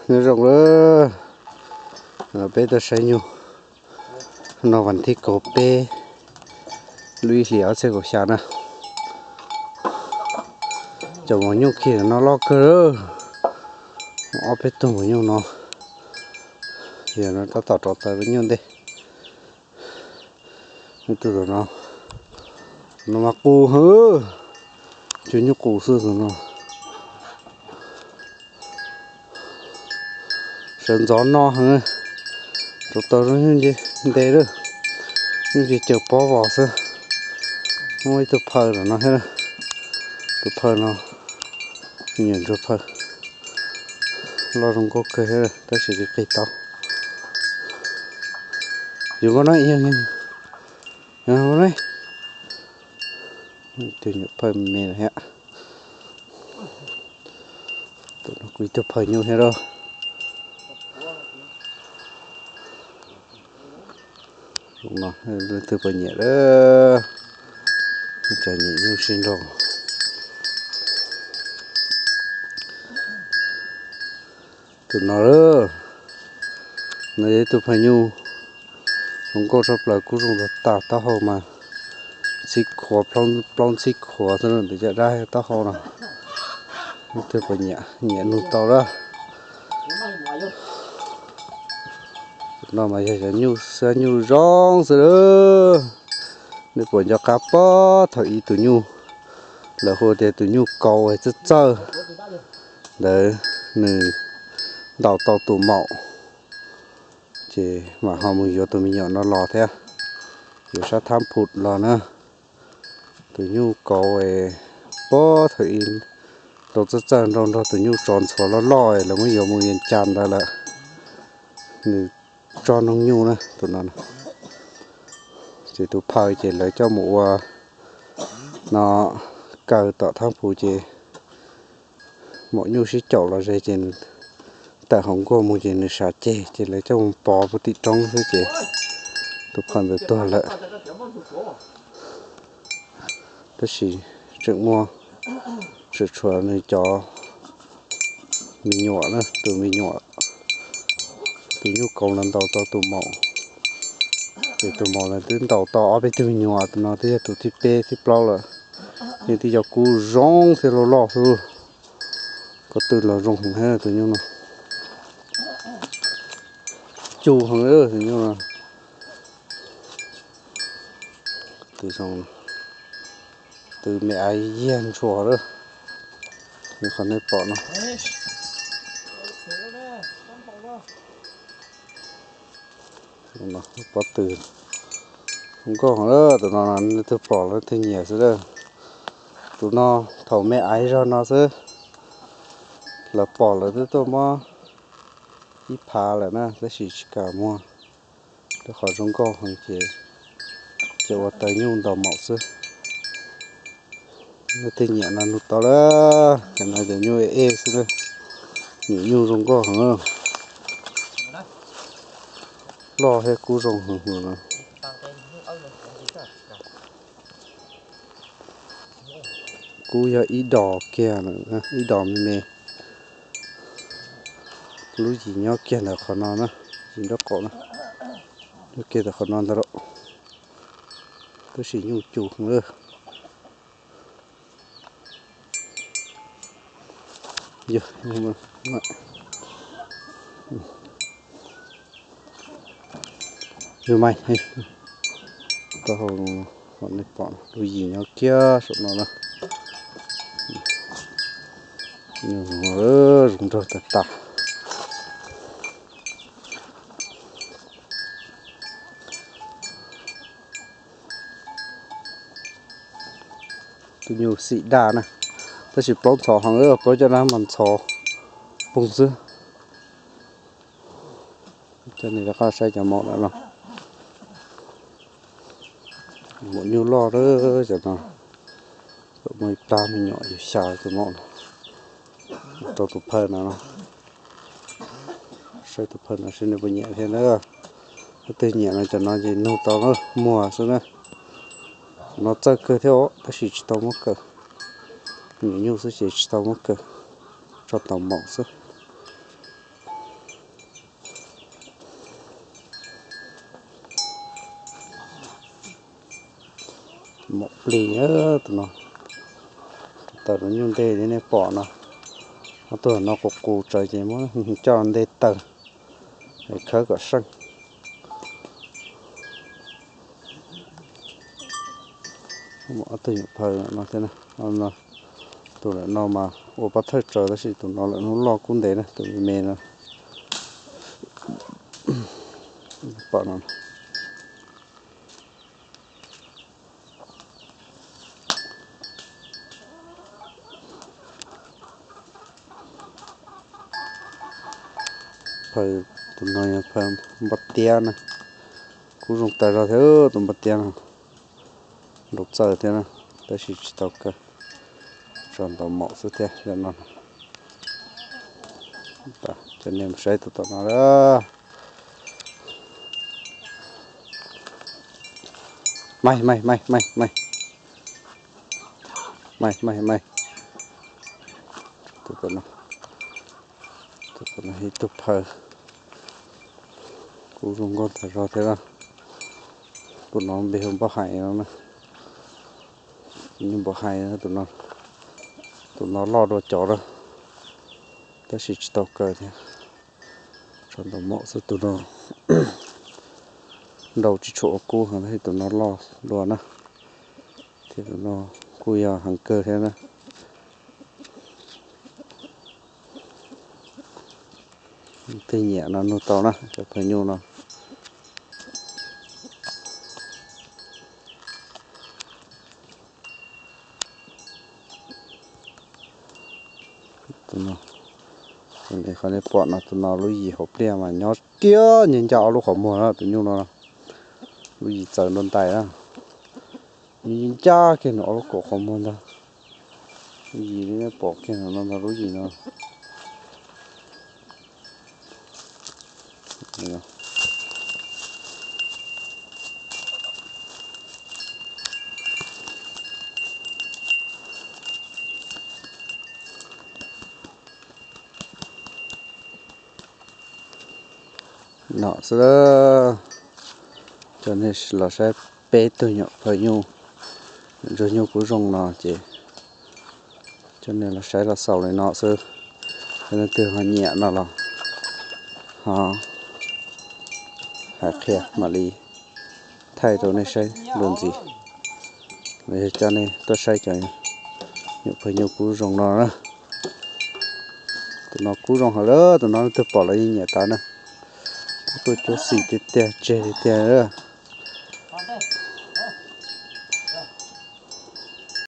Nyob zoo lawm, peb tuaj saib nyuj. No vas thib kaum peb lub ib hlis ob txhiab kaum xya na. Cov maum nyuj kiag no loj kawg, ob peb tug maum nyuj no. Yog no tab tom rov taws lub nyuj ntej. Tus no, no mas qus heev, cua nyuj qus xwb tus no. Sawv ntxov no heev, rov taws lub nyuj nce nte lawm, nyuj nce caws pob vos xwb. Muaj ib tug phaw no thiab, tus phaw no, me nyuam ntsuag phaw, loj zoo nkauj kawg thiab tab sis tsis qig tau. Yus nkauj na, yog nkauj na, tus nyuam phaw me thiab. Tus no kuj ib tug phaw nyuj thiab lauj. Leej twg puas nyiam lawm, cov nyiam nyuj sib nraus. Tus no, no yog ib tug phaw nyuj zoo nkauj tshaj plaws, kub zoo tag tag, taub hau mas ntxhib khuav, plaub ntxhib khuav xwb, ntawm caj dab taub hau no. Leej twg puas nyiam, nyiam nug tau lawm. Tus no mas yog cov nyuj xab nyuj zoo xwb lawm. Nej puas nco qab pob thaum ub tus nyuj, lawv hu tias tus nyuj kaus txawj txawj ntawd, nws ntaus tau tus maum, ces mam ho mus yuav tus me nyuam no los thiab, yuav sab thab phum los na. Tus nyuj kaus pob thaum ub ntaus txawj txawj nrog nrog tus nyuj tsov ntxhuav loj loj, lawv muab yuav mus Vias Cas ntawd lawm. Nws tso noog nyuj na tus no. Ces tus phaw ces lawv coj mus ua no, kaw tom thab phum ces maum nyuj sib caum los ze ces tawm hauv nkuaj mus ces nws sav ceg ces lawv coj mus pov puag tim roob xwb ces tus phaw ntawd tuag lawm. Tab sis tseem muaj, tseem tshuav nws cov me nyuam na, tus me nyuam, tus nyuj kaus los ntaus tau tus maum, ces tus maum los twb ntaus tau ob peb tug me nyuam, tus no twb yog tus thib peb thib plaub lawm. Yeej twb yog kub zoo thiab loj loj xwb. Ko tw los zoo heev thiab tus nyuj no. Cu heev tus nyuj no. Tus zoo, tus me aiv yiag ntshua lawm. Qhov nej pom no, pob tw zoo nkauj heev lawm. Tus no nej twg pom los twg nyiam xwb lawm. Tus no thaum me aiv zog no xwb, lawv pom lawv twb tuaj muab ib phav lawm na, tab sis tsis kam muag, rau qhov zoo nkauj heev ces, ces ua taws nyuj ntaus maum xwb. Nej twg nyiam no nug tau lawm, cov no cov nyuj ej xwb, nyiam nyuj zoo nkauj heev. Loj thiab kub zoo heev no. Kub yog ib dos kiag, ib dos me me. Lub yim nyob kiag ntawm qhov no na, yim nraub qaum na, nyob kiag ntawm qhov no ntag lauj. Tab sis nyuj cu heev lawm. Yus mas, taub hau, nej pom lub yim nyob kiag saum no na. Zoo nraug tag tag. Tus nyuj xim daj na, tab sis plaub ntxhov heev, plaub caj dab mas ntxhov poog xwb. Coj nej rov qab saib cov maum no. Maum nyuj loj lawm cov no. Muaj ib plab me nyuam yus xya tus maum no. Rau tus phaw no, saib tus phaw no seb nws puas nyiam thiab na. Leej twg nyiam no cov no ces nug tau na, muag xwb na. No txawj kawg thiab os, tab sis tsis tau muab kaw. Nyiam nyuj xwb ces tsis tau muab kaw, tso tau maum xwb. Maum plig tus no, taws los nyuj ntej li nej pom no. Ob tug no qus qus tsawv ces muab coj nte taws, khawb kom seej. Ob tug nyuam phaw no thiab, tus lawm no mas ua pob thawj tsawv tab sis tus no lawm hnub loj kub ntev na, tus me me no. Pom no. Phaw, tus no yog phaw npoj tiab na. Kub zoo tas zog thiab tus npoj tiab no. Nrau txaws thiab na, tab sis tsis tau kaw, tso ntau maum xwb thiab no. Cov nej mus saib tus tom no. Maij maij maij maij maij. Maij maij maij. Tus tom no, tus tom no ib tug phaw. Kub zoo nkauj tas zog thiab. Tus no npe hu npauj hais no na. Nyuj npauj hais, tus no loj dua cov lawm, tab sis tsis tau kaw thiab. Tso ntau maum xwb, tus no nrau tsis tshua ua kub, tab sis tus no loj dua na. Thiab tus no kuj yog heev kawg thiab na. Tej nyiam no nug tau na, cov phaw nyuj no. Qhov nej pom no, tus no lub yim hauv pliaj mas nyob kiag nyob ncaj ob lub qhov muag na, tus nyuj no lub yim txawv nrau ntais na. Nyob ncaj kiag nws ob lub kaum qhov muag ntag. Lub yim li nej pom kiag no ntag, lub yim no. No xwb, coj nej los saib peb tug nyuam phaw nyuj, nyuam ntsuag nyuj kub zoo no ces coj nej los saib los xaus li no xwb. Yog leej twg ho nyiam no los ho hais qhia mam li thaij rau nej saib dua ntxiv. Los yog coj nej tuaj saib cov nyuam phaw nyuj kub zoo no na. Tus no kub zoo heev lawm, tus no leej twg pom los yeej nyiam tas na. Kub tuaj cuab xim tiag tiag, tseg tiag tiag.